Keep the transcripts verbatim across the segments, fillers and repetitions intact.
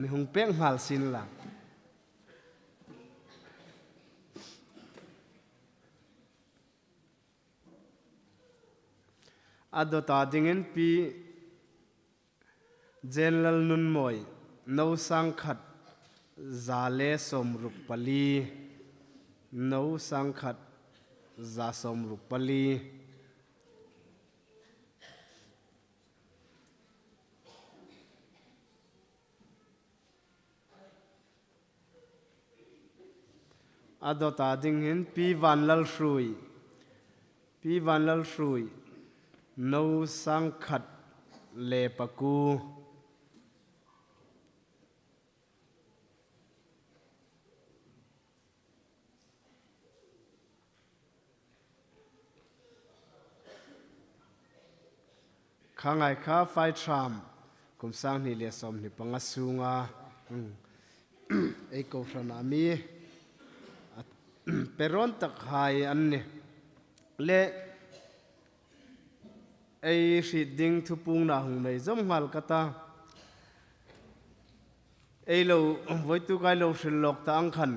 Ni hung pek nghal sin la. A dawta dingin Pi Jenlal Nunmawi, no sangkhat za le sawmruk pali, no sangkhat za sawmruk pali. A dawta ding hin Pi Vanlalhrui, Pi Vanlalhrui, no sangkhat le paku. Kha ngai kha Fai Tham, kum sang hni le sawmhni panga sunga, hmm, ei kohrana mi, a, peron tak hai an nih. Le ei hriet ding thupukna hung nei zawm nghal ka ta. Ei lo, voituk ei lo hril lawk ta ang khan,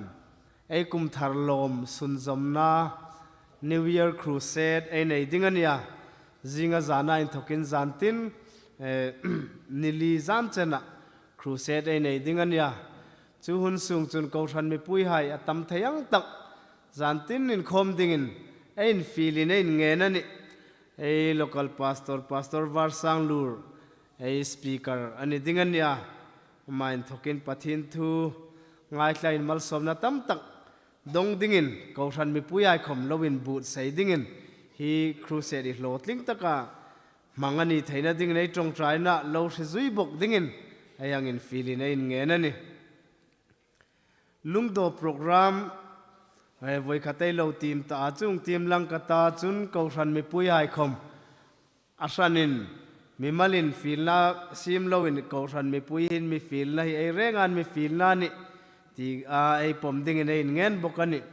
ei kum thar lawm sunzawmna New Year Crusade ei nei ding a nia. Zinga zana inthokin zan tin, eh, ni li zan chena Crusade ei nei ding a nia. Chu hun sung chun kohran mipuihai a tam thei ang tak zan tin inkhawm dingin ei infielin ei inngen a nih. Ei local pastor, Pastor Varsanglur, ei speaker a ni ding a nia. Ama inthokin Pathien thu ngaithlaiin malsawmna tam tak dong dingin, kohran mipuihai khawm lo inbuotsai dingin, hi crusade hi hlawtling taka hmang a ni theina dingin ei ṭawngṭaina lo hre zui bawk dingin, ei hang infielin ei inngen a nih. Lungdaw program, eh, voikhat ei lo tiem ta a, chuong tiem lang ka ta chun kohran mipuihai khawm a hranin mimalin fielna siem loin kohran mipui hin mi fielna hi ei renga mi fielna a nih tia ei pawm dingin ei inngen bawk a nih.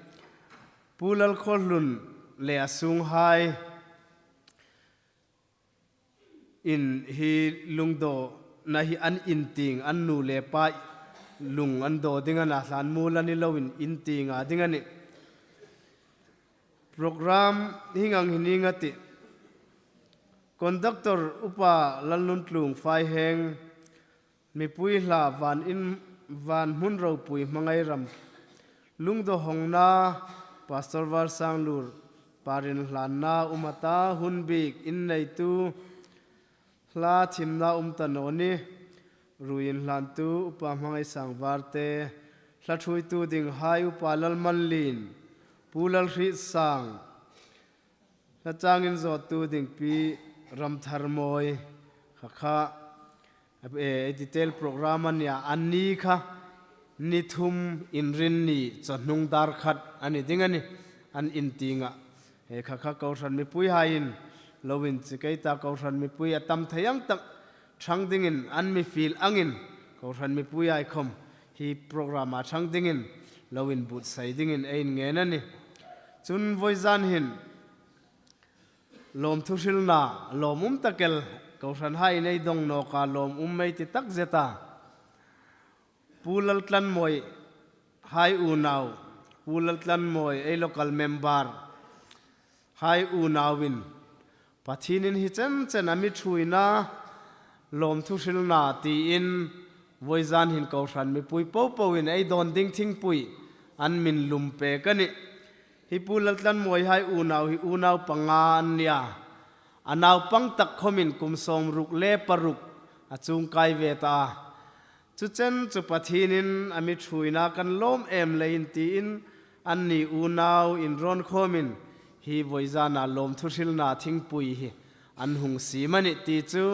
Pu Lalkhawhlun le a sunghai in hi lungdawna hi an intieng, an nu le pa lung an daw ding a na, hlan muol a ni loin intienga ding a nih. Program hieng ang hi ning a tih. Conductor Upa Lalnuntluong Faiheng, mipui hla van in, van hmun ropui hmangai ram. Lungdaw hawngna Pastor Varsanglur, parin hlanna um a ta, hun bik inneitu hla thimna um ta naw ni. Ruoi inhlantu Upa Hmangaisang Varte, hla thuoitu dinghai Upa Lalmanlien, Pu Lalhrietsang, hla chang inzawttu ding Pi Ramtharmawi, kha kha, eh, detail program a nia, anni kha ni thum Inrinni chawhnung dar khat a ni ding a nih, an intienga. Eh, kha kha kohran mipuihaiin lo inchik ei ta, kohran mipui a tam thei ang tak ṭhang dingin an mi fiel angin, kohran mipuihai khawm hi program-a ṭhang dingin lo inbuotsai dingin ei inngen a nih. Chun vawizan hin lawmthu hrilna, lawm um tak el, kohranhaiin ei dawng nawk a, lawm um ei ti takzet a. Pu Laltlanmawi hai unau, Pu Laltlanmawi ei local member hai unauin, Pathienin hi chen chen a mi thuoina, lawmthu hrilna tiin vawizan hin kohran mipui popoin ei dawn ding thingpui an min lum pek a nih. Hi Pu Laltlanmawi hai unau hi unau panga an nia. A naupang tak khawmin kum sawmruk le paruk a chungkai ve ta a. Chu chen chu Pathienin a mi thuoina kan lawm em leiin tiin anni unau inrawn khawmin hi vawizana lawmthu hrilna thingpui hi an hung siem a nih ti chu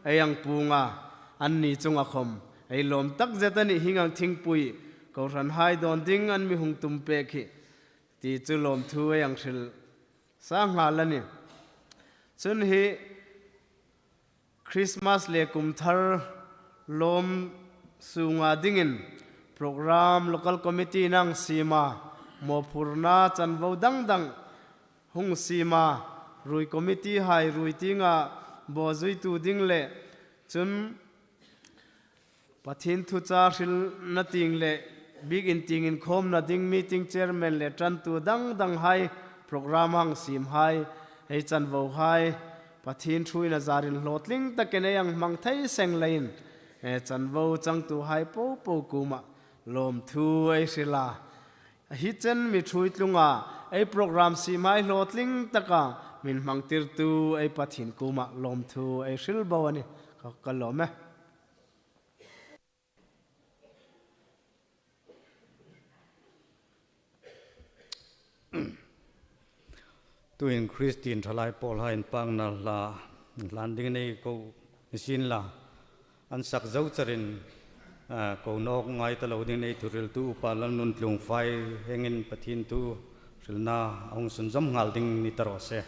ei hang puong a, anni chunga khawm ei lawm takzet a nih, hieng ang thingpui kohranhai dawn ding an mi hung tum pek hi ti chu lawmthu ei hang hril sa nghal a nih. Chun hi Christmas le kum thar lawm sunga dingin program local committee-in a hang siem a, mawphurna chanvo dang dang hung siem a, ruoi committee-hai ruoi tienga bawzuitu ding le chun Pathien thuchah hrilna tieng le biekin tieng inkhawmna ding meeting chairman le ṭantu dang dang hai, program hang siem hai, ei chanvo hai, Pathien thu in a zarin hlawtling takin ei hang hmang thei seng leiin, e, chanvo changtu hai popo kuomah lawmthu ei hril a. Hi chen mi ṭhuoi tlunga ei program siem hai hlawtling taka min hmangtirtu ei Pathien kuomah lawmthu ei hril bo a nih. Ka, ka lawm e. Tuhin Kristien ṭhalai pawl hai inpakna hla hlan dingin ei ko ni sienla, an sak zo charin, a, ko nawk ngai ta lo dingin ei thuhriltu Upa Lalnuntlung Fai hieng hin Pathien thu hrilna a hung sunzawm nghal ding ni ta raw se.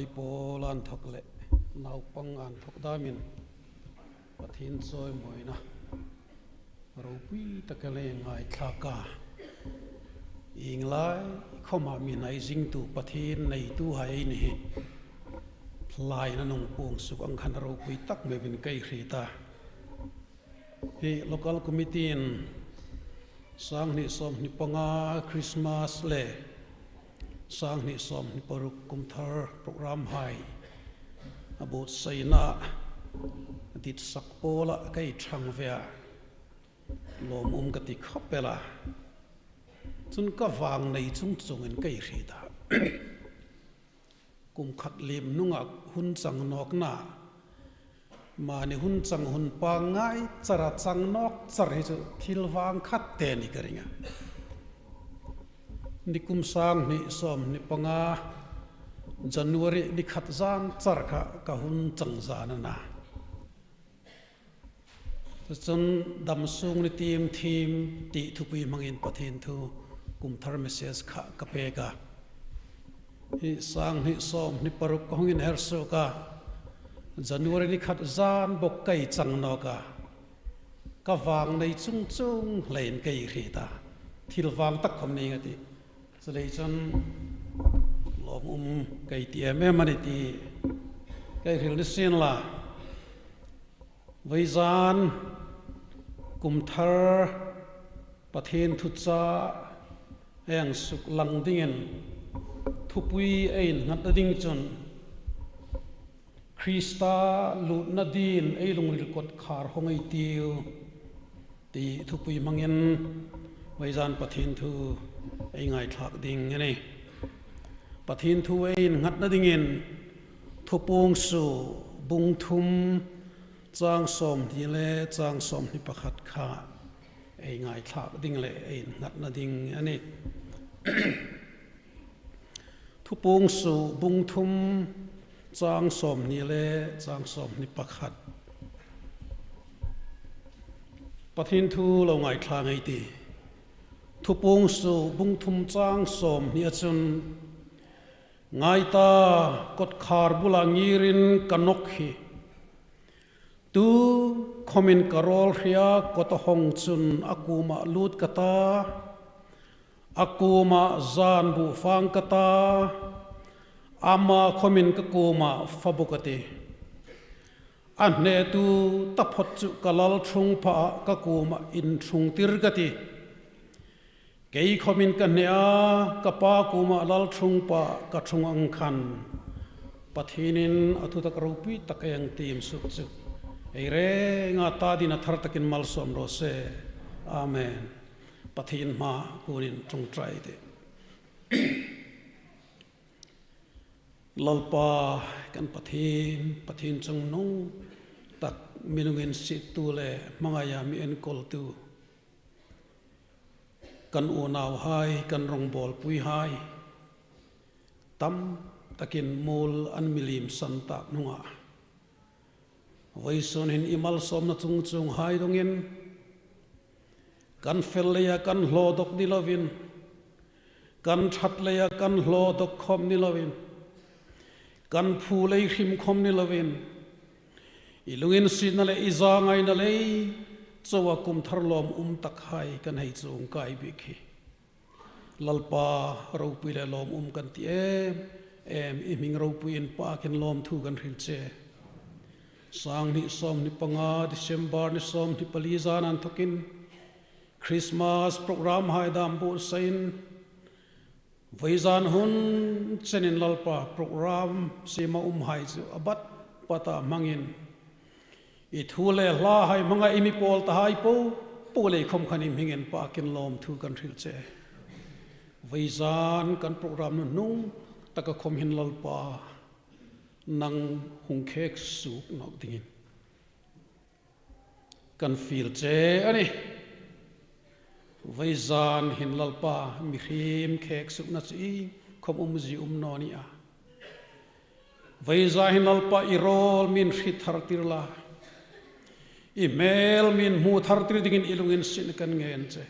Pawl inthawk le naupang inthawk dâmin Pathien chawimawina ropui tak a le ngaithlak a. Ieng lai khawma mi hnai zingtu Pathien neituhai ei ni hi, hlaina nung puong suk ang khan ropui tak meuin ka hriet a. Hi local committee-in sanghni sawmhni panga Christmas le sanghni sawmhni paruk kumthar programhai a buotsaina ditsak pawla ka hei ṭhang ve a, lawmum ka ti khawp el a. Chun ka vângnei chung chungin ka hriet a. Kum khat liem hnunga hun chang nawkna, mani hun chang hun pangngai chara chang nawk char hi chu thil vâng khat te ni ka ring a. Nikum sanghni sawmhni panga January ni khat zân char kha ka hun chang zân a na. Chuchun damsung ni tiem thiem ti thupui hmangin Pathien thu kumthar message kha ka pêk a. Hi sanghni sawmhni paruk ka hung inher suok a, January ni khat zân bawk ka hei chang nawk a. Ka vângnei chung chung leiin ka hei hriet a. Thil vâng tak khawm ning a tih. Chuleiin chun lawmum ka hei ti em em a ni ti ka hei hril ni sien la. Vawizân kumthar Pathien thu chang suklang dingin thupui ei innghatna ding chun Krista lûtna dingin ei lungril kawtkhâr hawng ei tiu ti thupui hmangin vawizân Pathien thu ei ngaithlak ding a nih. Pathien thu ei innghatna dingin Thupuong suok bung thum chang sawmhni le chang sawmhni pakhat kha ei ngaithlak ding le ei innghatna ding a nih. Thupuong suok bung thum chang sawmhni le chang sawmhni pakhat. Pathien thu lo ngaithla ngei ei tih. Thupuong suok bung thum chang sawmhni a chun, "Ngai ta, kawtkhâr bula ngirin ka nawk hi. Tukhawmin ka râwl hria kawta hawng chun a kuomah lût ka ta. A kuomah zân bu fâng ka ta. Ama khawmin ka kuomah fa bawk a tih. A hnetu taphawt chu ka lalṭhungphaa ka kuomah inṭhungtir ka tih. Kei khawmin ka hne a, ka Pa kuoma lalṭhungpaa ka ṭhung ang khan Pathienin a thutak ropui tak ei hang tiem suok chu ei rênga ta dingin a thar takin malsawm raw se. Amen. Pathien hmaa kuonin ṭawngṭai ei tih. Lalpa kan Pathien, Pathien chungnung tak, mi lunginsietu le hmangaia mi enkawltu, kan unauhai, kan rawngbâwlpuihai, tam takin muol an mi liemsan tak hnunga, vawisun hin i malsawmna chungchuonghai dawngin, kan fel leia kan hlaw dawk ni loin, kan ṭhat leia kan hlaw dawk khawm ni loin, kan phu lei hrim khawm ni loin, i lunginsietna le i zângaina lei chauha kumthar lawmum takhai kan hei chuong kai bik hi Lalpa, ropui le lawmum kan ti em em, i hming ropuiin pâkin lawmthu kan hril che. Sanghni sawmhni panga December ni sawmhni pali zân inthawkin Christmas programhai dâm buotsaiin, vawizân hun chenin Lalpa, program siema umhai chu a bat bata hmangin, i thu le hlahai hmanga i mi pâwl tahai po po lei khawm khan i hmingin pâkin lawmthu kan hril che. Vawizân kan program nuhnung taka khawm hin Lalpa, nang hung khêk suok nawk dingin kan fiel che a nih. Vawizân hin Lalpa, mihriem khêk suokna chu iengkhawm umzie um naw ni a. Vawizân hin Lalpa, i râwl mi'n hriet thartir la, i hmêl mi'n hmu thartir dingin i lunginsietna kan ngen che.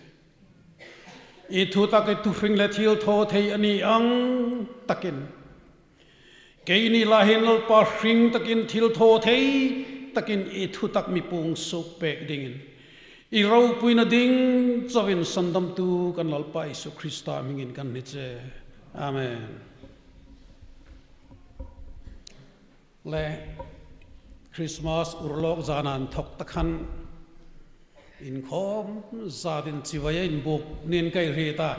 I thutak, i thuhring le thilthawthei a ni ang takin, Keini la hin Lalpa hring takin thil thaw thei takin i thutak mi puong suok pek dingin i ropuina ding chauin sandamtu kan Lalpa Isu Krista hmingin kan hni che. Amen. Le Christmas urlawk zan an thawk ta khan inkhawm zatin chibai inbuk nin ka hriet a.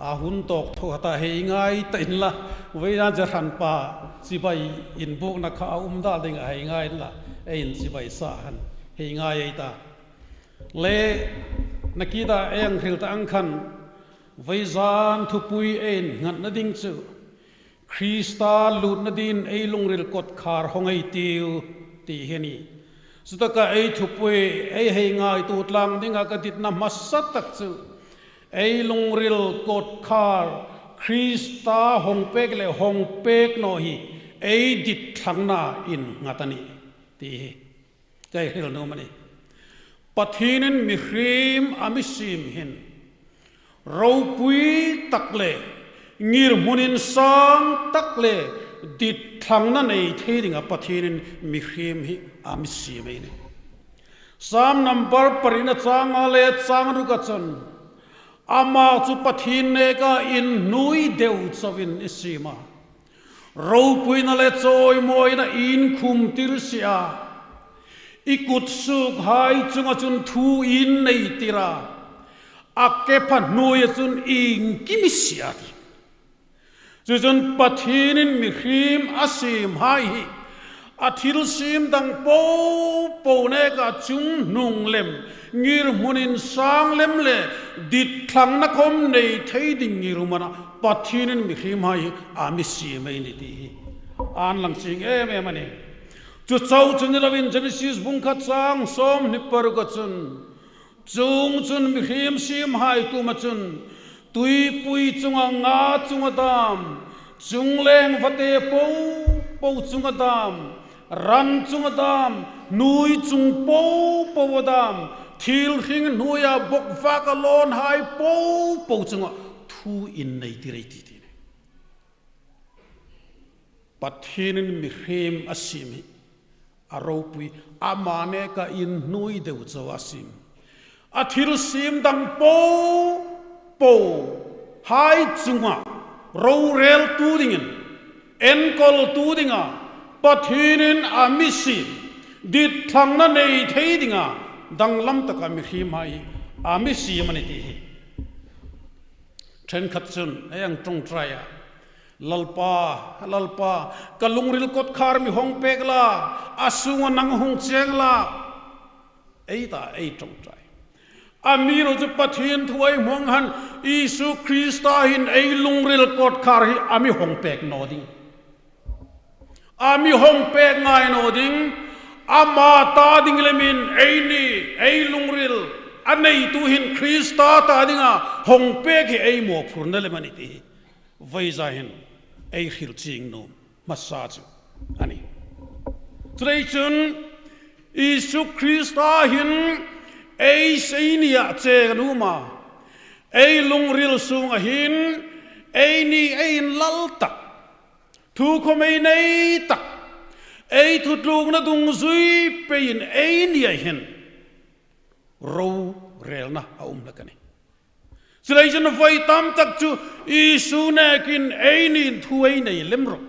A hun tawk thaw ta hei ngai ta inla, vawisun hranpa chibai inbukna kha a um dal ding a hei ngai inla, ei inchibai sa han hei ngai ei ta. Le nakie ta ei hang hril ta ang khan, vawisun thupui ei innghatna ding chu Krista lutna dingin ei lungril kotkhar hawng ei tiu ti hi a nih. Chutaka ei thupui ei hei ngaituo tlang dinga ka ditna hmasa tak chu ei lungril kotkhar Krista hawng pek le hawng pek naw hi ei dit thlangna innghat a nih ti hi ka hril nuom a nih. Pathienin mihriem a mi siem hin ropui tak le ngirhmun insang tak le dit thlangna nei thei dinga Pathienin mihriem hi a mi siem ei nih. Sam number parina changa le chang ruka chun, ama chu Pathien neka inhnuoi deu chauin i siem a, ropuina le chawimawina inkhum tir si a, i kut suokhai chunga chun thu innei tir a, a kepha hnuoia chun iengkim i si a ti. Chuchun Pathienin mihriem a siemhai hi a thil siem dang po po neka chungnung lem, ngirhmun insang lem le dit thlangna khawm nei thei ding ngirhmuna Pathienin mihriemhai hi a mi siem ei nih ti hi an lang chieng em em a nih. Chu chau chu ni loin Genesis bung khat chang sawmhni paruka chun, chuongchun mihriem siemhai kuoma chun tuipui chunga nga chunga dam, chungleng vate po po chunga dam, ran chunga dam, hnuoi chung po po dam, thil hring hnuoia bawk vaka lawnhai po po chunga thu innei tir ei ti ti a nih. Pathienin mihriem a siem hi a ropui, ama neka inhnuoi deu chauin a siem. A thil siem dang po po hai chunga roreltu dingin, enkawltu dinga Pathienin a mi siem, dit thlangna nei thei dinga danglam taka mihriemhai a mi siem a nih ti hi. Ṭhenkhat chun ei hang ṭawngṭai a, Lalpa, Lalpa, ka lungril kotkhar mi hawng pek la, a sunga nang hung cheng la, ei ta ei ṭawngṭai. Amiruokchu Pathien thu ei hmu ang khan, Isu Krista hin ei lungril kotkhar hi a mi hawng pek naw ding. A mi hawng pek ngai naw ding, ama ta ding lemin eini, ei lungril a neitu hin Krista ta dinga hawng pek hi ei mawphurna lem a nih ti hi vawisun hin ei hril chieng nuom hmasa chu a nih. Chuleiin chun Isu Krista hin ei, eini a cheng nuom a, ei lungril sunga hin eini ei inlal tak, thu khawm ei nei tak, ei thutlukna dungzui peiin eini a hin rorelna a um hlak a nih. Chuleiin chun voi tam tak chu Isu nekin einiin thu ei nei lem rawp,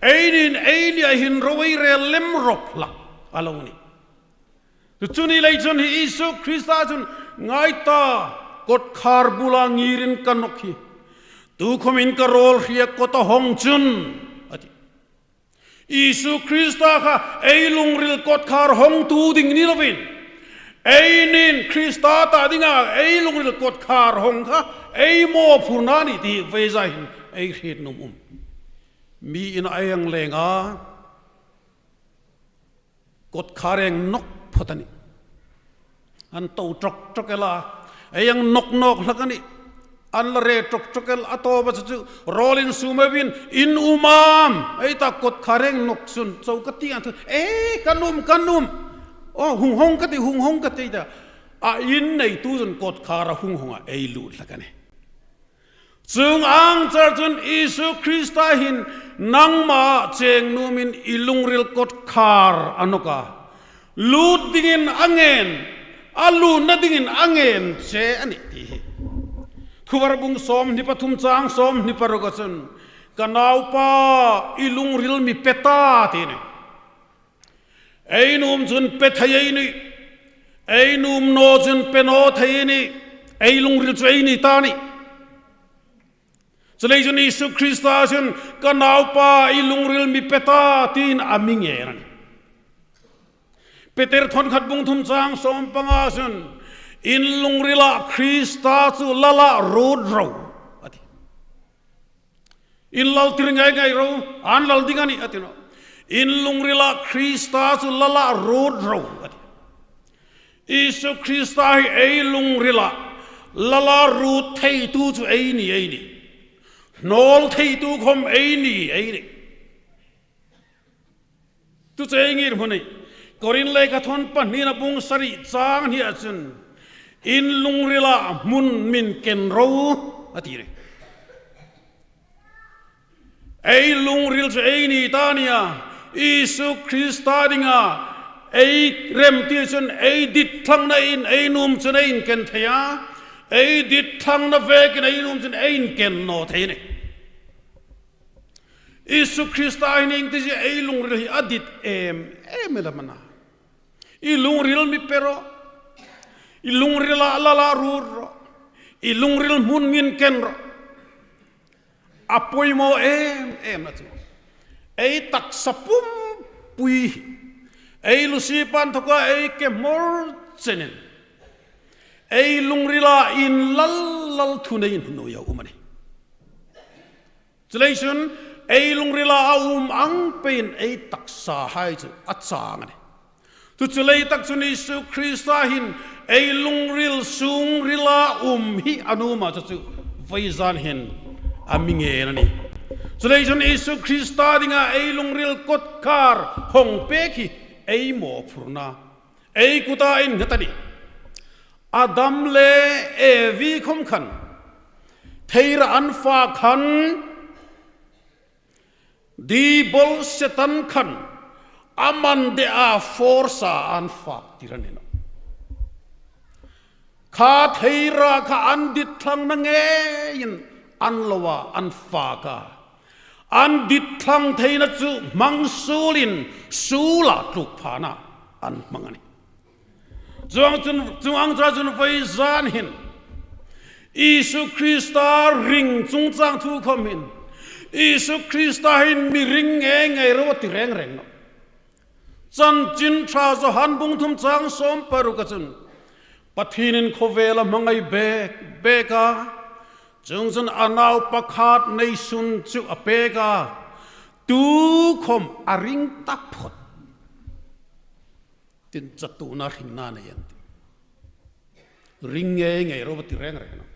einiin eini a hin ro ei rel lem rawp hlak a lo nih. Chu ni lei chun hi Isu Krista chun, ngai ta, kotkhar bula ngirin ka nawk hi, tukhawmin ka rawl hria kawta hawng chun, a ti. Isu Krista kha ei lungril kotkhar hawngtu ding ni lovin, einiin Krista ta dinga ei lungril kotkhar hawng kha ei mawphurna a nih ti vawisun hin ei hriet nuom um. Mi ina ei hang leng a, kotkhar ei hang nawk phawt a nih. An to ṭawk ṭawk el a, ei hang nawk nawk hlak a nih. An la re ṭawk ṭawk el a, tawpa chu chu rawl insum ei bin, in um am, ei ta, kotkhar ei hang nawk chun, chau ka ti ang, thu, e, kan um, kan um. O, hung hawng ka ti, hung hawng ka ti ta. A inneitu chun kotkhar a hung hawng a, ei lut hlak a nih. Chuong ang char chun Isu Krista hin Nangma cheng nuomin i lungril kotkhar a nawk a, lut dingin a ngen, a lutna dingin a ngen che a nih ti hi. Thuvar bung sawmhni pathum chang sawmhni paruk a chun, ka naupa, i lungril mi pe ta ti a nih. Ei nuom chun pe thei ei nih. Ei nuom naw chun pe naw thei ei nih. Ei lungril chu ei ni ta a nih. Chuleiin chun Isu Krista chun, ka naupa, i lungril mi pe ta tiin a mi ngen a nih. Peter thawn khat bung thum chang sawm panga chun, in lungrila Krista chu lala ruot ro a ti. In lal tir ngei ngei ro, an lal ding a nih a ti nawh. In lungrila Krista chu lala ruot ro a ti. Isu Krista hi ei lungrila lala ruot theitu chu ei ni ei nih. Hnawl theitu khom ei ni ei nih. Tu chu ei ngir hmu a nih. Korin lekha thawn pahnina bung sari chang hnia chun, in lungrila hmun min ken ro a ti a nih. Ei lungril chu ei ni ta a nih a, Isu Krista dinga ei remti chun ei ditthlangnain ei nuom chun ei inken thei a, ei ditthlangna vekin ei nuom chun ei inken naw thei a nih. Isu Krista hin ieng ti zie ei lungril hi a dit em em el a maw. I lungril mi pe ro, i lungrila lala ruot ro, i lungril hmun min ken ro. A poimaw em em a chu. Ei taksa pumpui hi, ei lusipan thoka ei ke hmawr chenin, ei lungrila inlal lal thu nei hnuoia um a nih. Chuleiin chun ei lungrila a um ang peiin ei taksahai chu a chang a nih. Tu chu lei tak chun Isu Krista hin ei lungril sungrila um hi a nuom a, chu chu vawizan hin a mi ngen a nih. Chuleiin chun Isu Krista dinga ei lungril kotkhar hawng pek hi ei mawphurna, ei kuta innghat a nih. Adam le Evi khom khan, theira an fak khan, Dibol Setan khan, a man de a force a an fak tir a ni nawh. Kha theira kha an ditthlangna ngeiin an lo a, an fak a. An ditthlang theina chu hmang suolin suola tluk phana an hmang a nih. Chuong chun, chuong ang chun vawizan hin Isu Krista ring chungchang thu khom hin, Isu Krista hin mi ring ngei ngei ro a ti reng reng nawh. Chanchin Ṭha Johan bung thum chang sawm paruka chun, Pathienin khawvela hmangai bek bek a, chuong chun a nau pakhat neisun chu a pek a, tu khom a ring taphot tin chatuona hringna nei an tih. Ring ngei ngei ro ti reng reng nawh.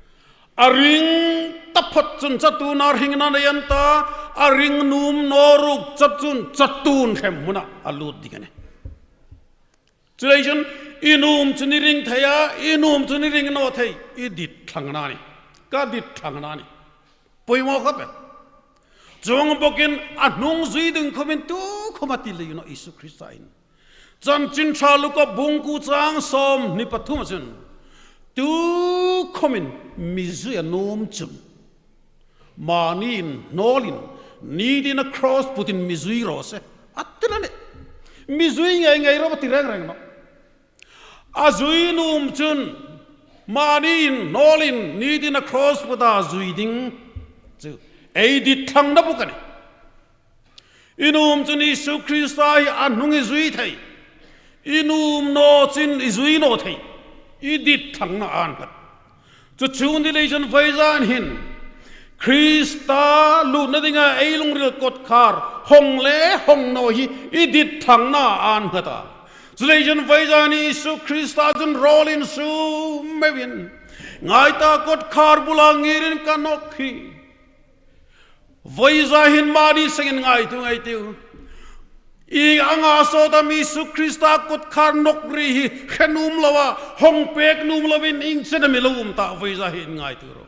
A ring taphot chun chatuona hringna nei an ta, a ring nuom naw ruok chun chatuon hremhmuna a lut ding a nih. Chuleiin chun i nuom chun i ring thei a, i nuom chun i ring naw thei, i ditthlangna a nih. Ka ditthlangna a nih. Poimaw khop el. Chuong bokin a hnung zui ding khomin tu khom a ti lei nawh Isu Krista hin. Chanchin Ṭha Luka bung kuo chang sawmhni pathum chun, tu khomin mi zui a nuom chun, mani inhnawlin ni tina cross putin mi zui raw se, a ti a nih. Mi zui ngei ngei ro ti reng reng nawh. A zui nuom chun, mani inhnawlin ni tina cross puta zui ding chu ei ditthlangna bawk a nih. I nuom chun Isu Krista hi a hnung i zui thei. I nuom naw chun i zui naw thei. I ditthlangna a nghat. Chu chu ni leiin chun vawizan hin Krista lutna dinga ei lungril kotkhar hawng le hawng naw hi i ditthlangna a nghat a. Chuleiin chun vawizan Isu Krista chun rawl insuo meuin, ngai ta, kotkhar bula ngirin ka nawk hi. Vawizan hin mani sengin ngaituo ngei ei tiu. Ieng anga sawt am Isu Krista kotkhar nawk ri hi hre nuom loa, hawng pek nuom loin ieng chen am i lo um ta, vawizan hin ngaituo ro.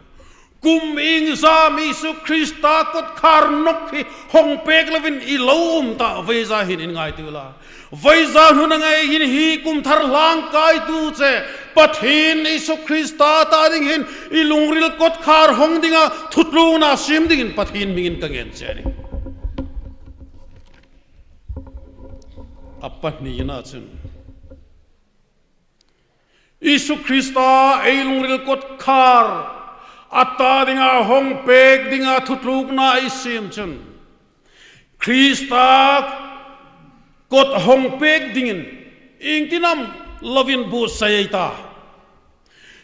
Kum iengzam Isu Krista kawtkhar nawk hi hawng pek lovin i lo um ta, vawisun hin inngaituo la. Vawisun hun a ngei hin hi kum thar hlangkaitu che, Pathien Isu Krista ta ding hin i lungril kawtkhar hawng dinga thutlukna siem dingin Pathien hmingin ka ngen che a nih. A pahnina chun, Isu Krista ei lungril kawtkhar a ta dinga hawng pek dinga thutlukna ei siem chun, Krista kawt hawng pek dingin iengtin am lovin buotsai ei ta.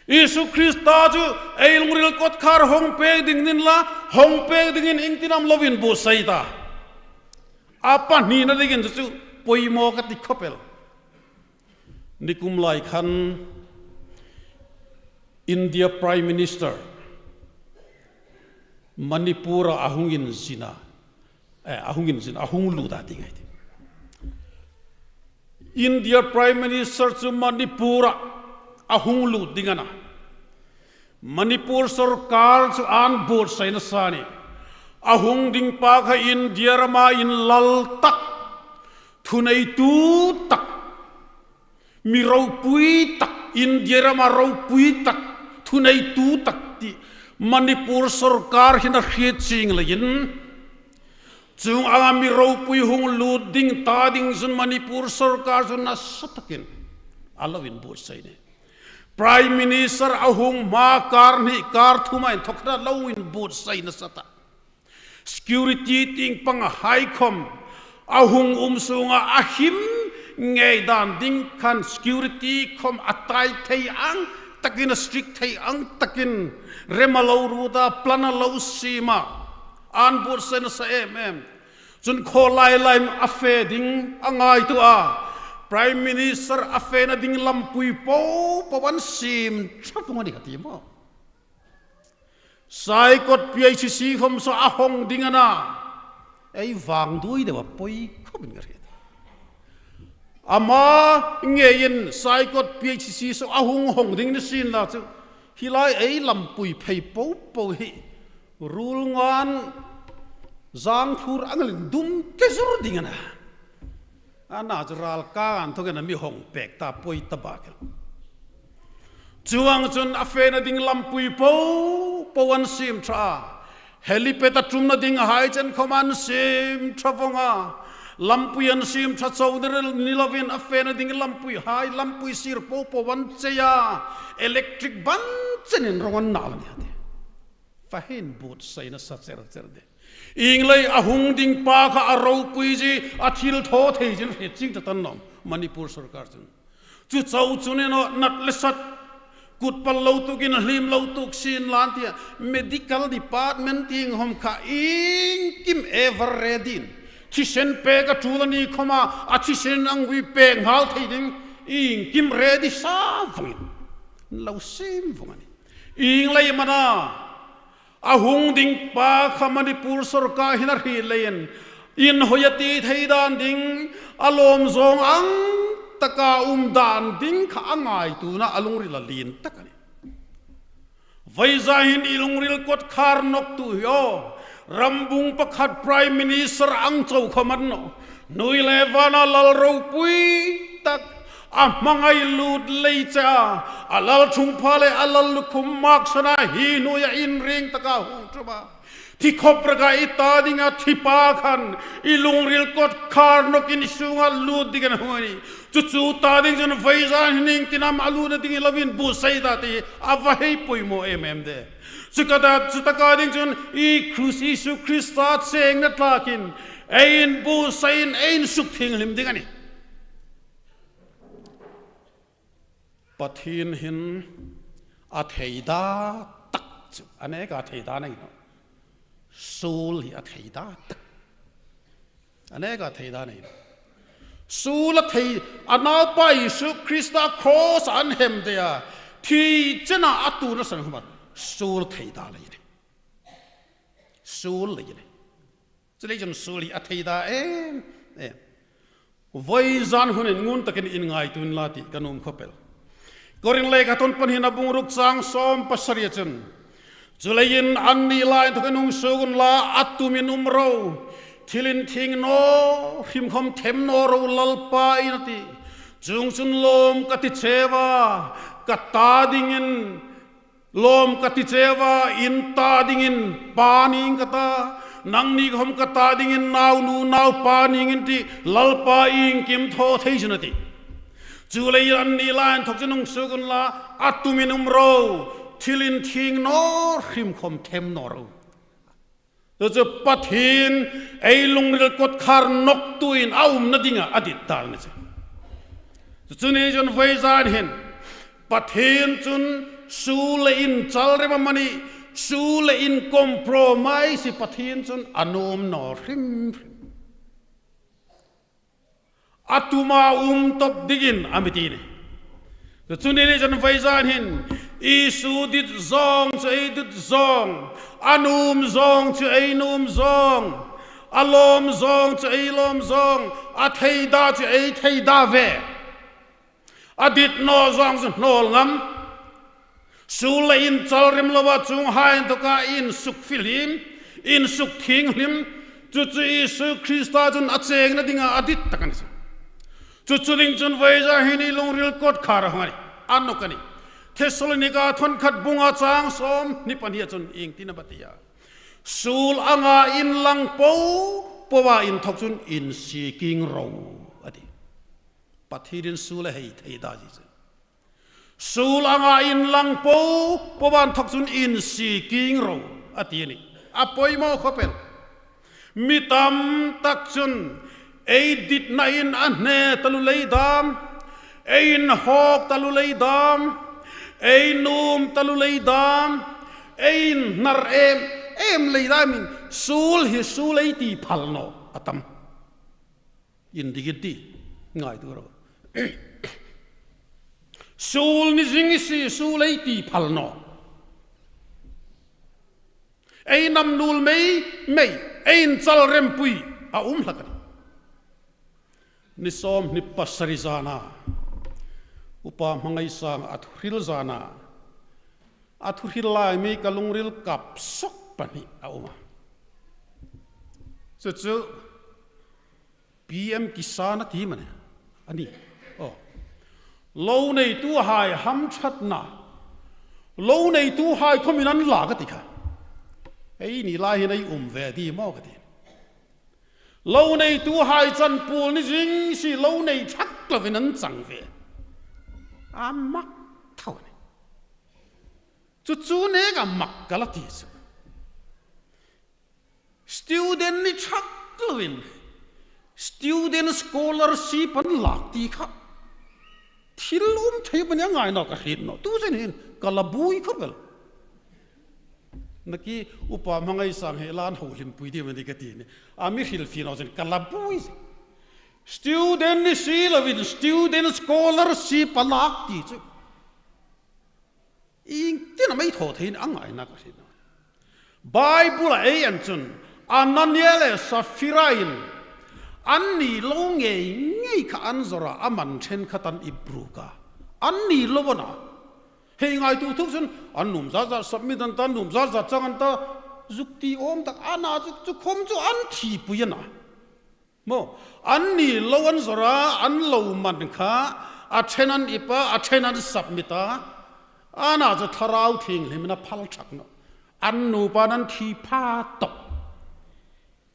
Isu Krista chu ei lungril kawtkhar hawng pek ding ni inla, hawng pek dingin iengtin am lovin buotsai ei ta. A pahnina dingin chu chu poimaw ka ti khawp el. Nikum lai khan India Prime Minister Manipur-a a hung inzin a, eh, a hung inzin, a hung lut a ti ngai ti. India Prime Minister chu Manipur-a a hung lut ding a na. Manipur sawrkar chu an buotsai nasa a nih. A hung ding pa kha India rama inlal tak, thuneitu tak, mi ropui tak, India rama ropui tak, thuneitu tak ti Manipur sawrkar hin a hriet chieng leiin, chuong anga mi ropui hung lut ding ta ding chun Manipur sawrkar chu nasa takin a lo inbuotsai a nih. Prime Minister a hung hma kar hni kar thuma inthawk khan a lo inbuotsai nasa ta. Security tieng panghai khawm a hung um sunga a him ngei dan ding khan security khawm a tight thei ang takin, a strict thei ang takin, rem a lo ruot a, plan a lo siem a, an buotsai nasa em em. Chun khaw lai lai a fe ding a ngaituo a, Prime Minister a fena ding lampui po po an siem ṭha vawng a nih ka ti maw. Saikot P H C khawm saw a hawng ding a na. Ei vangduoi deu a poi khawpin ka hriet. Ama ngeiin Saikot P H C saw a hung hawng ding ni sien la chu, hi lai ei lampui phei po po hi ruol ngan zang thur ang leh dum te zur ding a na. A na chu ralkang inthawkin a mi hawng pek ta, poi ta bak el. Chuong chun a fena ding lampui po po an siem ṭha a. Helipad a ṭumna dinghai chen khawm an siem ṭha vawng a. Lampui an siem ṭha chau ni lovin a fena ding lampuihai, lampui sir po po an chei a. Electric ban chenin rawng an nal a nih a ti. Fa hin buotsai nasa cher cher de. Ieng leiin a hung ding pa kha a ropui zie, a thilthaw thei zie hriet chieng ta ta naw am Manipur sawrkar chun. Chu chau chu ni naw, nat le sat, kut pal lo tukin, hlim lo tuk sien la an ti a. Medical department tieng khawm kha iengkim ever ready-in, thisen pek a ṭul a ni khawma, a thisen angin pek nghal thei ding iengkim ready sa vawngin lo siem vawng a nih. Ieng leiin am a na, a hung ding pa kha Manipur sawrkar hin a hriet leiin, inhawi a ti thei dan ding, a lawm zawng ang taka um dan ding kha a ngaituona a lungril a lien tak a nih. Vawisun hin i lungril kawtkhar nawktu hi aw, rambung pakhat Prime Minister ang chau khawm a ni naw. Hnuoi le vana lal ropui tak, a hmangai lut lei che a, a lalṭhungpha le a lallukhum maksana hi hnuoia inring taka hung ṭum a, thi khawp raka i ta dinga thi pa khan i lungril kawtkhar nawkin i sunga lut dingin a hung a nih. Chu chu ta ding chun vawisun hin iengtin am a lutna ding i lo inbuotsai ta ti a va hei poimaw em em de. Chu ka ta, chu taka ding chun i Krus, Isu Krista chengna tlakin ei inbuotsaiin ei insuk thienghlim ding a nih. Pathien hin a theida tak chu, a neka theida nei naw. Suol hi a theida tak. A neka theida nei naw. Suol a thei, a naupa Isu Krista cross an hemde a, thi chena a tuorna san khawma suol theida lei a nih. Suol lei a nih. Chuleiin chun suol hi a theida em em. Vawisun hun hin ngun takin inngaituo unla ti ka nuom khawp el. Korin lekhathawn pahnina bung ruk chang sawm pasari-a chun, Chuleiin anni lai inthokin hung suok unla, a tumin um ro. Thil inthieng naw hrim khawm them naw ro, Lalpa'n a ti. Chuongchun lawm ka ti cheu a, ka ta dingin, lawm ka ti cheu a, in ta dingin pa ning ka ta, nangni khawm ka ta dingin naunu naupa ning in tih, Lalpa iengkim thaw thei chun a ti. Chuleiin anni lai inthok chun hung suok unla, a tumin um ro, thil inthieng naw hrim khawm them naw ro. Chu chu Pathien ei lungril kawtkhar nawktuin a umna dinga a dit dan a ni chu. Chu chu ni chun vawizan hin Pathien chun suol le inchalrem amanih, suol le incompromise hi Pathien chun a nuom naw hrim hrim. A tuma um tawp dingin a mi ti a nih. Chu chu ni chun vawizan hin Isu dit zawng chu ei dit zawng, a nuom zawng chu ei nuom zawng, a lawm zawng chu ei lawm zawng, a theida chu ei theida ve. A dit naw zawng chu hnawl ngam. Suol le inchalrem loa chuonghai inthoka insuk fihlim, insuk thienghlim, chu chu Isu Krista chun a chengna dinga a dit tak a ni chu. Chu chu ding chun vawizan hin i lungril kawtkhar a hung a nih, a nawk a nih. Thessalonika thawn khat bunga chang sawmhni pahni chun iengtin am a ti a? Suol anga inlang po poa inthok chun insiking ro a ti. Pathienin suol a hei theida zie chu. Suol anga inlang po poa inthok chun insiking ro a ti a nih. A poimaw khawp el. Mi tam tak chun ei ditnain a hne taluo lei dam, ei inhawk taluo lei dam, ei nuom taluo lei dam, ei inhnar em em lei damin suol hi suol ei ti phal naw a tam. Indik inti, ngaituo ro. Suol ni zing si suol ei ti phal naw. Ei namnuol mei mei, ei inchalrempui a um hlak a nih. Ni sawmhni pasari zana Upa Hmangaisanga a thu hril zana, a thu hril lai mi ka lungril kap sawk pahni a um a. Chu chu P M Kisan a ti am a nih? A nih. Aw. Lo neituhai hamṭhatna, lo neituhai khawmin an lak a ti kha. Eini lai hin ei um ve ding maw ka ti. Lo neituhai chanpuol ni zing si lo nei ṭhak loin an chang ve. A mak tho a nih. Chu chu neka mak ka la ti chu. Student ni ṭhak loin student scholarship an lak ti kha thil um thei am a ni, a ngai naw ka hriet nawh. Tu chen hin ka la buoi khawp el. Naki Upa Hmangaisang hi la hang hlimpui ding am a ni ka ti a nih. A mi hrilfie naw chen ka la buoi. Student ni si loin student scholarship a lak ti chu. Iengtin am ei thaw thei a ni, a ngai naw ka hriet nawh. Bible-a ei en chun Anania le Saphira-in anni lo ngei ngei kha an zawr a, a man ṭhenkhat an ipruk a. Anni lo a na. Hei ngaituo thuk chun an nuom zat zat submit an ta, nuom zat zat chang an ta, zuk ti awm tak a na chu, chu khawm chu an thipui a na. Maw, anni lo an zawr a, an lo man kha, a ṭhen an ip a, a ṭhen an submit a, a na chu Thlarau Thienghlimin a phal ṭhak nawh. An nupa an thi pha tawp.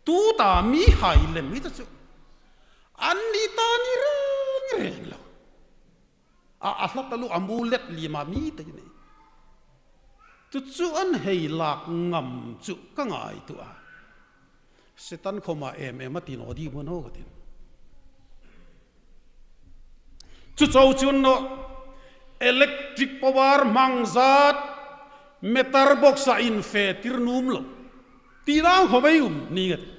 Tuta mihai lem hi ta chu. Anni ta ni reng reng lo. A, a hla taluo, a mu let liem a mi te ni. Chu chu an hei lak ngam chu ka ngaituo a. Setan khawma em em a ti naw ding maw ka ti. Chu chau chun naw, electric power hmang zat meter box-a infe tir nuom lo. Ti dang khawm ei um ning a tih.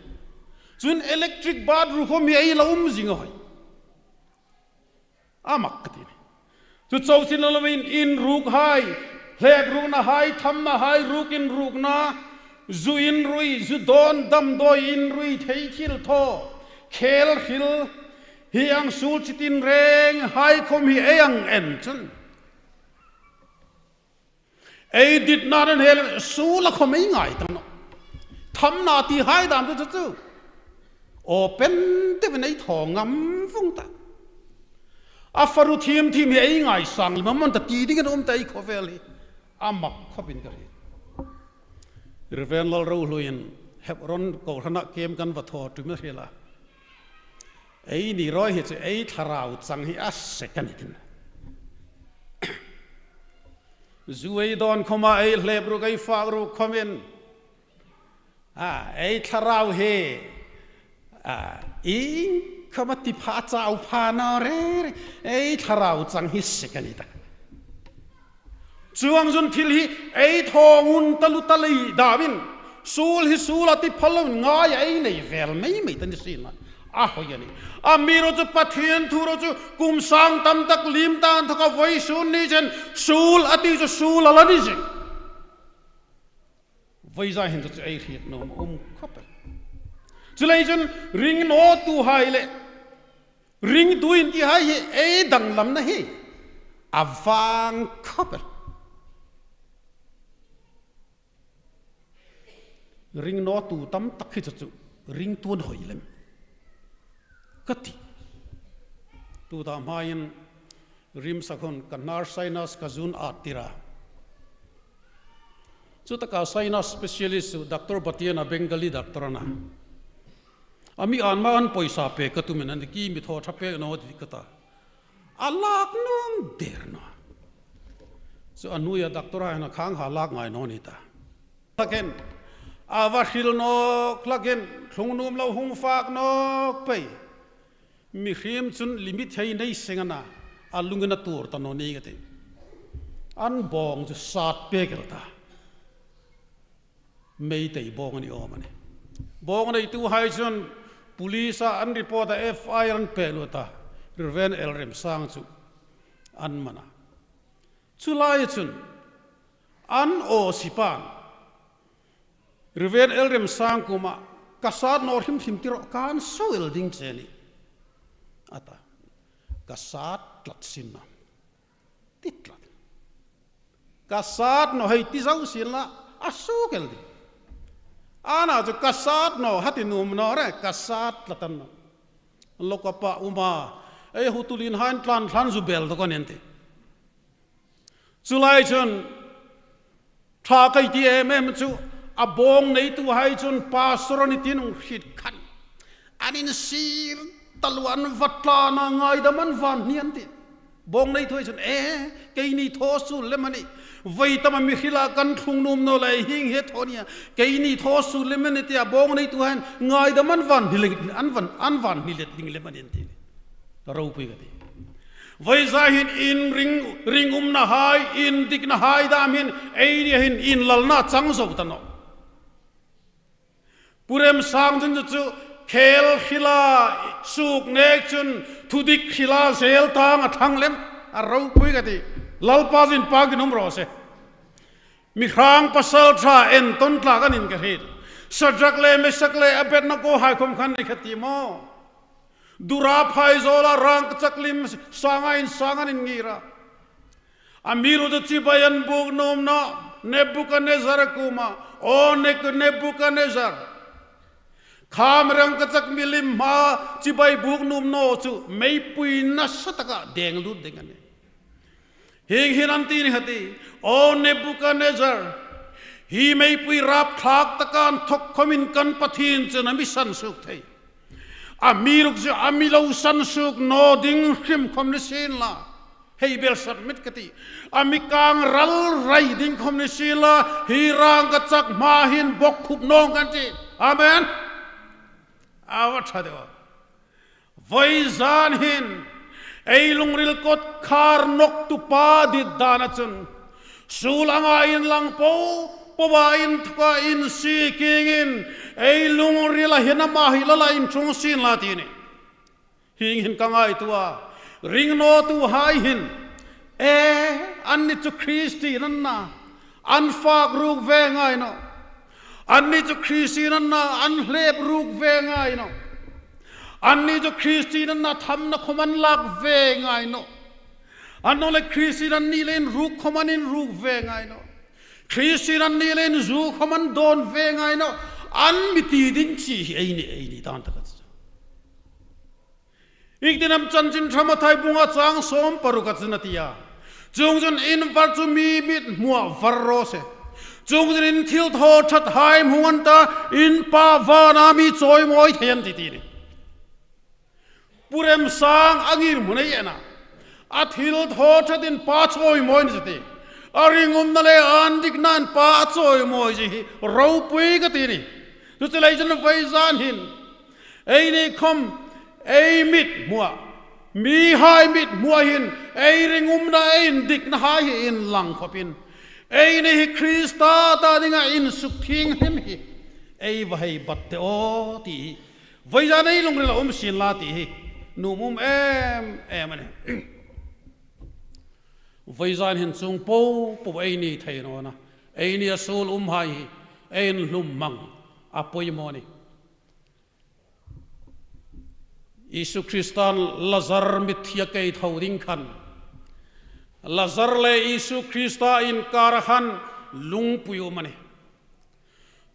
Chun electric bathroom khawm hi ei la um zing a hoi. A mak ka ti. Chu chau chin lo lovin inrukhai, hlep ruknahai, thamnahai, ruk inrukna, zu inrui, zu dawn damdawi inrui, thei thil thaw, khel hril, hi ang suol chi tinrenghai khawm hi ei hang en chun. Ei ditna nen hel suol a khom ei ngai ta naw. Thamna ti hai dam chu chu chu. Open te ven ei thaw ngam vong ta. A faru thim thim hi ei ngaisang lem a mawn ta ti dingin um ta ei khawvel hi. A mak khawpin ka hriet. Reverend Lalrohluiin Hebron kohrana kem kan va thaw tum a hril a. Eini ruok hi chu ei thlarau chang hi a se kan tin. Zu ei dawn khoma ei hlep ruk ei fak ruk khomin. A, ei thlarau hi. A, iengkhoma ti pha chau pha naw reng reng. Ei thlarau chang hi se kan ta. Chuong chun thil hi ei thaw ngun taluo ta lei dawin. Suol hi suol a ti phal loin ngai ei nei vel mei mei ta ni sien la. A hoi a nih. Amiruokchu Pathien thu ruok chu kum sang tam tak liem ta inthoka vawisun ni chen suol a ti chu suol a la ni zing. Vawi zan hin chu ei hriet nuom um khawp el. Chuleiin chun ring nawtuhai le ringtu intihai hi ei danglamna hi a vang khawp el. Ring nawtu tam tak hi chu chu ringtu an hoi lem ka ti. Tuta hmain RIMS-a khun ka hnar sinus ka zun a tir a. Chutaka sinus specialist chu Doctor Batiana, Bengali doctor a na. A mi an ma an poisa pe ka tumin an ki mi thaw tha pe naw ti ka ta. A lak nuom der naw. Chu a nuia doctor a hin a khang ha lak ngai naw ni ta. Hlakin, a va hril nawk hlakin, thlung nuom lo hung fak nawk pei. Mihriem chun limit hei nei seng a na, a lungin a tuor ta naw ni ka ti. An bawng chu sat pek el ta. Meitei bawng a ni awm a nih. Bawng neituhai chun police-a an report a, F I R an pek lut a. Reverend L. Remsang chu an man a. Chu lai chun an aw sipan Reverend L. Remsang kuoma ka sat naw hrim hrim ti ro kan suo el ding che a nih a ta. Ka sat tlat sin naw. Ti tlat. Ka sat naw hei ti zo sien la a suo el ding. Ana chu ka sat naw ha ti nuom naw re ka sat tlat a naw. Lo ka pa uma ei hu tulin hain tlan tlan zu bel to ka nen ti. Chu lai chun, ṭha kei ti em em chu, a bawng neituhai chun pastor a ni ti an hriet khan. An insir taluo an va tlan a ngaidam an van hni an ti. Bawng neituhai chun, e, keini thaw suol lem a nih. Vawi tama mi hrila kan thlung nuom naw lei hieng hi thaw nia. Keini thaw suol lem a nih tia bawng neituhai ngaidam an van hni le, an van, an van hni let ding lem a nih an ti. Ka ropui ka ti. Vawi zan hin in ring, ringumnahai, indiknahai dam hin, eini hin inlalna chang zo ta naw. Pu Remsang chun chu, chu khel hrila, suk nek chun, thudik hrila zel tang a thlang lem, a ropui ka ti. Lalpa zin pa kin um ro se. Mi hrang pasal ṭha entawn tlak an nih ka hriet. Sadrak le Mesak le Abednego hai khom khan ni kha ti maw. Dura phai zola rangkachak lim sanga insang an ingir a. Amiruokchu chibai an buk nuom naw Nebuchadnezzar kuoma. O Nek-, Nebuchadnezzar. Kham rangkachak milim hma chibai buk nuom naw chu meipui nasa taka deng lut ding a nih. Hieng hin an ti ni kha ti, O Nebuchadnezzar, hi meipui rapthlak taka inthok khomin kan Pathien chun a mi sansuok thei. Amiruokchu a mi lo sansuok naw ding hrim khom ni sien la. Hei bel submit ka ti. A mi kang ral rai ding khom ni sien la, hi rangkachak hma hin bokkhup naw kan ti. Amen. A va ṭha deu a. Vawi zan hin, ei lungril kawtkhar nawktu pa dit dana chun, suol anga inlang po, poa inthoka insi kiengin, ei lungrila hin ama hi la la inṭhung sien la ti a nih. Hieng hin ka ngaituo a, ring nawtuhai hin, e, anni chu Kristien an na, an fak ruk ve ngai naw. Anni chu Kristien an na, an hlep ruk ve ngai naw. Anni chu Kristien an na, thamna khom an lak ve ngai naw. Annawleh Kristien an ni leiin ruk khom an inruk ve ngai naw. Kristien an ni leiin zu khawm an dawn ve ngai naw, an mi ti ding chi hi ei ni, ei ni dan taka chu. Iengtin am Chanchin Ṭha Mathai bunga chang sawm paruka chun a ti a. Chuongchun in var chu mi mithmua var raw se. Chuongchun in thilthawthathai hmu an ta, in Pa vana mi chawimawi thei an tih ti ni. Pu Remsang a ngirhmun ei en a. A thilthawthatin Pa chawimawi ni chu ti. A ringumna le an diknain Pa a chawimawi zie hi ropui ka ti ni. Chu chu lei chun vawisun hin eini khawm ei mithmua, mihai mithmua hin ei ringumna, ei indiknahai hi inlang khawpin, eini hi Krista ta dinga insukthienghlim hi ei va hei bat teh aw ti hi. Vawisun ei lungrila um sien la ti hi nuom um em em a nih. Vawisun hin chuong po po ei ni thei nawna, eini a suol umhai hi ei inhlum hmang a poimaw ni. Isu Kristan Lazar mitthi a keitho ding khan, Lazar le Isu Krista inkara khan lungpui um a nih.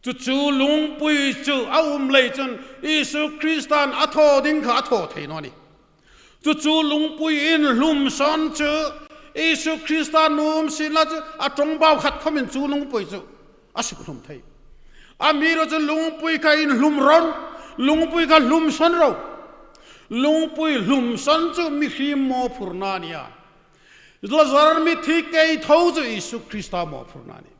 Chu chu lungpui chu a um lei chun Isu Kristan a thaw ding kha a thaw thei naw ni. Chu chu lungpui inhlumsawn chu Isu Krista nuom sien la chu a ṭawngbau khat khawmin chu lungpui chu a sukhlum thei. Amiruokchu lungpui kha inhlum ro, lungpui kha hlumsawn ro. Lungpui hlumsawn chu mihriem mawphurna a nih a. Lazar mitthi keitho chu Isu Krista mawphurna a nih.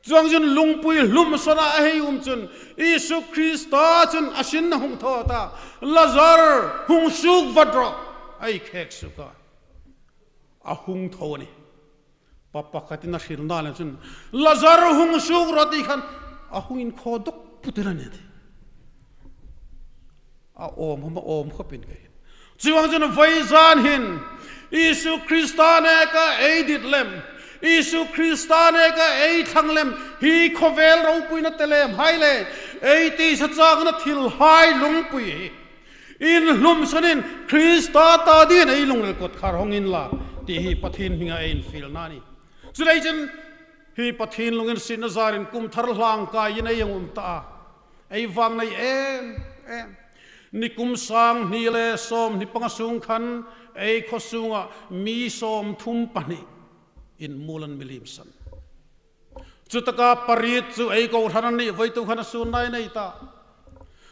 Chuongchun lungpui hlumsawna a hei um chun Isu Krista chun a sinna hung thaw ta, Lazar hung suok vat rawh, a khek suok a. A hung thaw a nih. Pa pakhatin a hrilna le chun, Lazar hung suok rawh ti khan a hung inkhaw dawk put el a nih. A awm, a awm khawpin ka hriet. Chuongchun vawisun hin Isu Krista neka ei dit lem, Isu Krista neka ei thlang lem, hi khawvel ropuina te lemhai le ei tisa changna thilhai lungpui hi inhlumsawnin Krista ta dingin ei lungril kawtkhar hawng inla ti hi Pathien hminga ei infielna a nih. Chuleiin hi Pathien lunginsietna zarin kum thar hlangkaiin ei hung um ta a. Ei vang nei em em. Nikum sang hni le sawmhni panga sung khan ei khaw sunga mi sawmthum pahni inmuol an mi liemsan. Chutaka pariet chu ei kohran a nih, voituk khan a sun nai nei ta.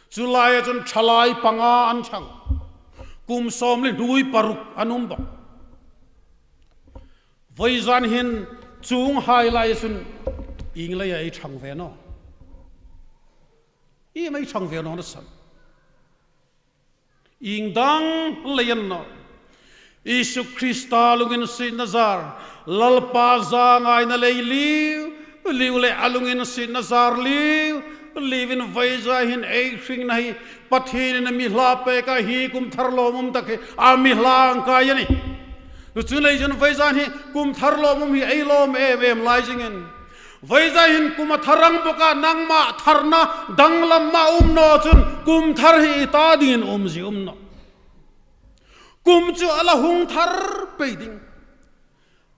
Chu laia chun thalai panga an thang. Kum sawmli hnuoi paruk an um bawk. Vawisun hin chuonghai lai chun ieng leia ei thang ve naw? Iem ei thang ve nawna san? Ieng dang lei am a ni naw? Isu Krista lunginsietna zar, Lalpa zangaina lei liu liu le a lunginsietna zar liu liuin vawisun hin ei hringna hi Pathienin a mi hla pek a, hi kum thar lawmum tak hi a mi hlangkai a nih. Chu chu lei chun vawisun hi kum thar lawmum hi ei lawm em em lai zingin, vawisun hin kum a thar ang bawka nangma tharna danglam ma um naw chun kum thar hi i ta dingin umzie um nawh. Kum chu a la hung thar pei ding.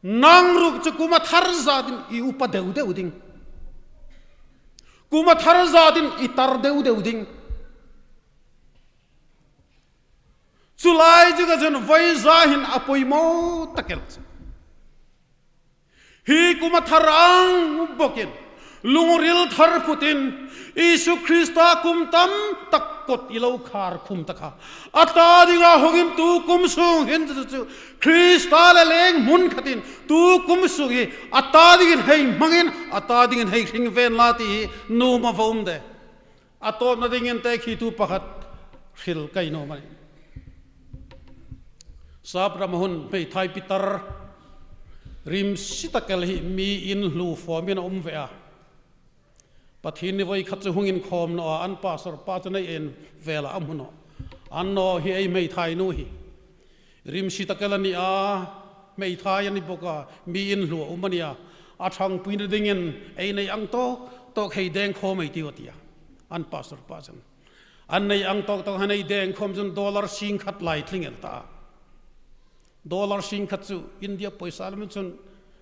Nang ruok chu kum a thar zatin i upa deu deu ding. Kum a thar zatin i tar deu deu ding. Chu lai chu ka chun vawisun hin a poimaw tak el chu. Hi kum a thar ang bawkin, lungril thar phutin, Isu Krista kum tam tak kot i lo khar khum ta kha, a ta dinga hawngin tu kum sung hin chu chu Krista le leng hmun khatin tu kum sung hi a ta dingin hei hmangin, a ta dingin hei hring ve inla ti hi nuom a va um de. A tawpna dingin tekhitu pakhat hril ka nuom a nih. Sap rama hun hmeithai pitar rimsi tak el hi mi inhlu fawmin a um ve a. Pathien ni voi khat chu hung inkhawm naw a, an pastor pa chu nei en vela a hmu naw. An naw hi ei hmeithai nu hi rimsi tak el a ni a, hmeithai a ni bawk a, mi inhlu a um a ni a. A thangpuina dingin ei nei ang tawk tawk hei deng khawm ei tiu a ti a. An pastor pa chun an nei ang tawk tawk han ei deng khawm chun dollar sing khat lai tling el ta a. Dollar sing khat chu India poisa lam chun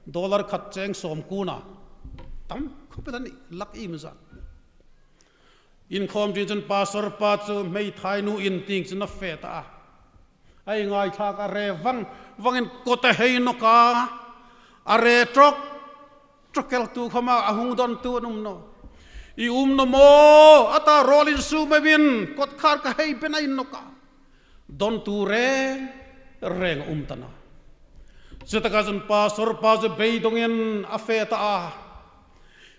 Dollar khat cheng sawm kuna. Tam khawp el a nih, lak iem zat. Inkhawm ding chun pastor pa chu hmeithai nu in tieng chun a fe ta a. A ngaithlak a, re vang vangin kot a hei nawk a. A re trawk trawk el tu khawma a hung dawntu an um nawh. I um naw maw? A ta, rawl insum ei vin, kotkhar ka hei be nawk a. Dawntu reng reng a um ta nawh. Chutaka chun pastor pa chu beidongin a fe ta a.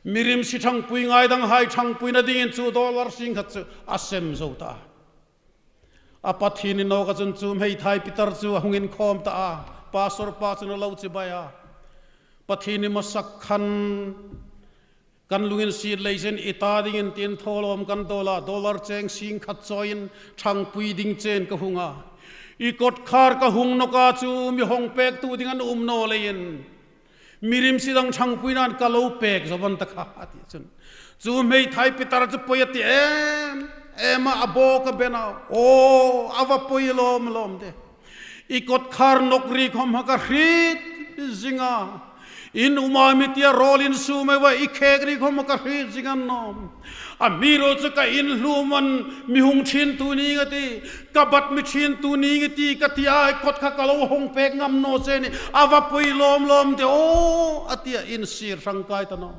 Mi rimsi ṭhangpui ngai danghai ṭhangpuina dingin chu dollar sing khat chu a sem zo ta a. A Pathien ni nawka chun chu hmeithai Peter chu a hung inkhawm ta a. Pastor pa chun a lo chibai a. Pathien ni hmasak khan kan lunginsiet lei chen i ta dingin tin thawlawm kan dawl a, dollar cheng sing khat chawiin ṭhangpui ding chen ka hung a. I kotkhar ka hung nawka chu mi hawng pektu ding an um naw leiin, mi rimsi dang ṭhangpuinain ka lo pek zo an ta kha, a ti chun. Chu hmeithai Peter chu poi a ti em em a, a bawk a ben a. Aw, a va poi lawm lawm de. I kotkhar nawk ri khawm ka hriet zing a. In uma mi tia rawl insum ei va, i khek ri khawm ka hriet zing a nawm. Amiruokchu ka in hlumin mi hung ṭhintu ning a tih, ka bat mi ṭhintu ning a tih ka ti a, kot kha ka lo hawng pek ngam naw che a nih. A va poi lawm lawm de aw, a tia insir hrang kai ta nawh.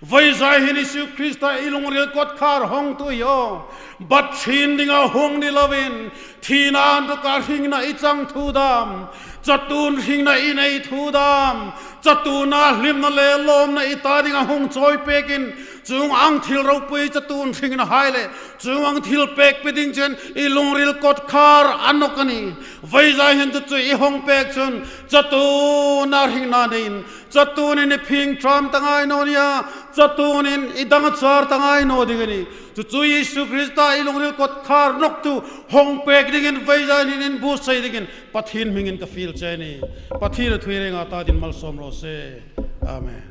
Vawizan hin Isu Krista i lungril kotkhar hawngtu hi aw, bat ṭhin dinga hawng ni loin, thina inthawka hringna i chang thu dam, chatuon hringna i nei thu dam, chatuona hlimna le lawmna i ta dinga hung chawi pekin, chuong ang thil ropui chatuon hringna hai le chuong ang thil pek pe ding chen i lungril kotkhar a nawk a nih. Vawizan hin chu chu i hawng pek chun chatuona hringna neiin, chatuonin i phing ṭam ta ngai naw nia, chatuonin i dang a char ta ngai naw ding a nih. Chu chu Isu Krista i lungril kotkhar nawktu hawng pek dingin vawizan hin inbuotsai dingin Pathien hmingin ka fiel che a nih. Pathien a thu hi renga ta dingin malsawm raw se. Amen.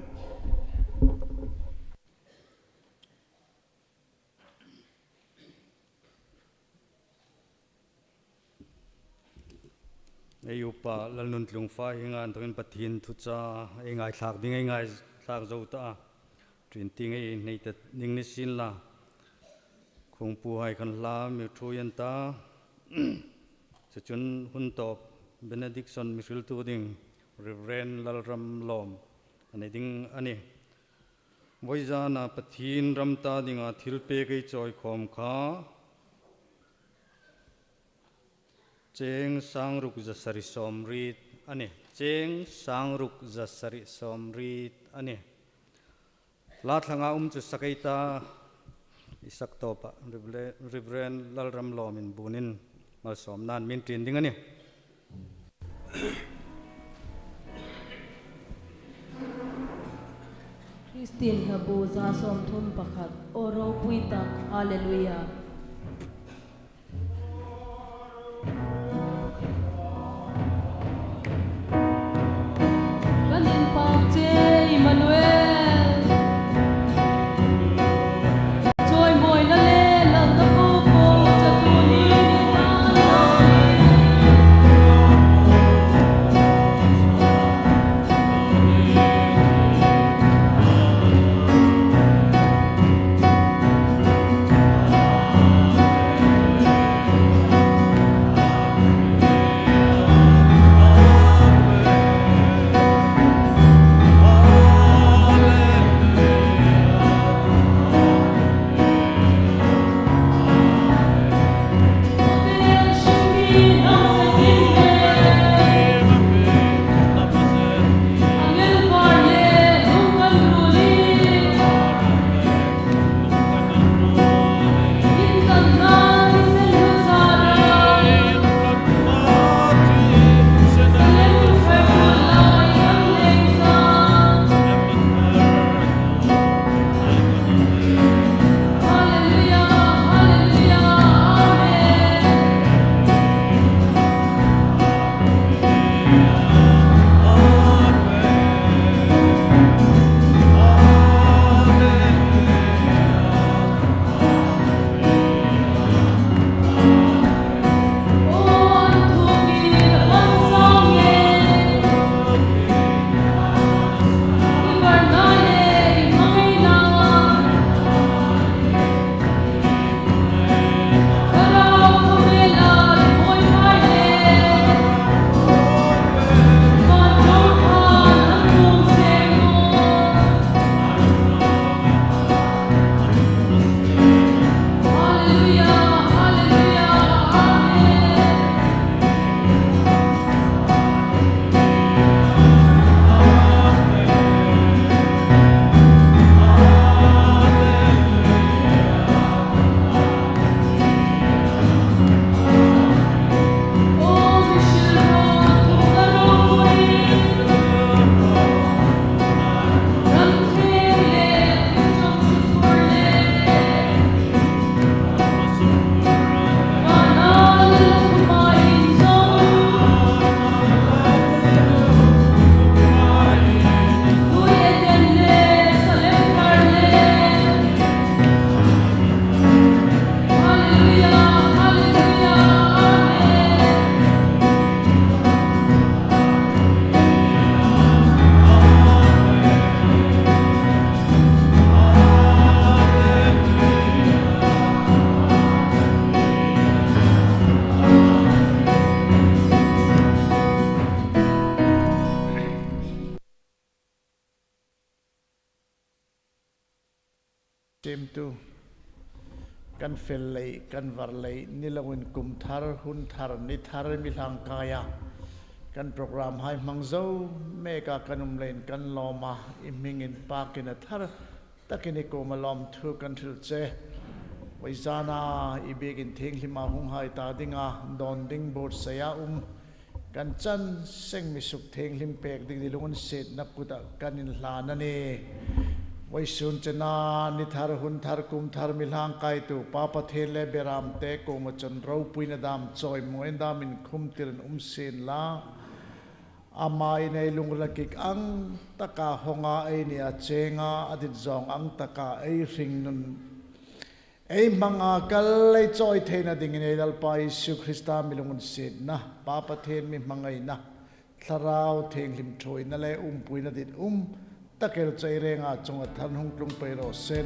Ei upa Lalnuntlung Faihinga inthawkin Pathien thuchah ei ngaithlak ding ei ngaithlak zo ta a. Ṭin tieng ei nei ta ding ni sien la, khuongpuhai khan hla mi ṭhuoi an ta. Chu chun hun tawp benediction mi hriltu ding Reverend Lalramlawm a ni ding a nih. Vawizana Pathien ram ta dinga thilpek ei chawi khawm kha cheng sangruk zasari sawmriet a nih. Cheng sangruk zasari sawmriet a nih. Hla thlanga um chu sak ei ta, i sak tawpa Reverend, Reverend Lalramlawmin buonin malsawmnain min ṭin ding a nih. Kristien Hlabu za sawmthum pakhat, aw ropui tak, Hallelujah. Kan inpak che Emmanuel. Chawimawina le lalna po po chatuon ni ni ta. Siemtu, kan fel lei, kan var lei ni loin kum thar, hun thar, ni thar mi hlang kaia kan program hai hmang zo meka kan um leiin kan lawm a, i hming inpakin a thar takin i kuoma lawmthu kan hril che. Vawizana i biekin thienghlima hung hai ta dinga dawn ding buotsaia um kan chan seng mi suk thienghlim pek ding ni lunginsietna kuta kan inhlan a nih. Vawisun chena ni thar, hun thar, kum thar mi hlang kaitu Pa Pathien le Beramte kuoma chun ropuina dam, chawimawina dam inkhum tirin um sien la. Ama in ei lungril kik ang taka hawnga, ei nia chenga a dit zawng ang taka ei hringnun ei hmanga kal ei chawi theina dingin ei Lalpa Isu Krista mi lunginsietna, Pa Pathien mi hmangaina, Thlarau Thienghlim ṭhuoina le umpuina dit um tak el chu ei renga chunga tharin hung tlung pei raw se.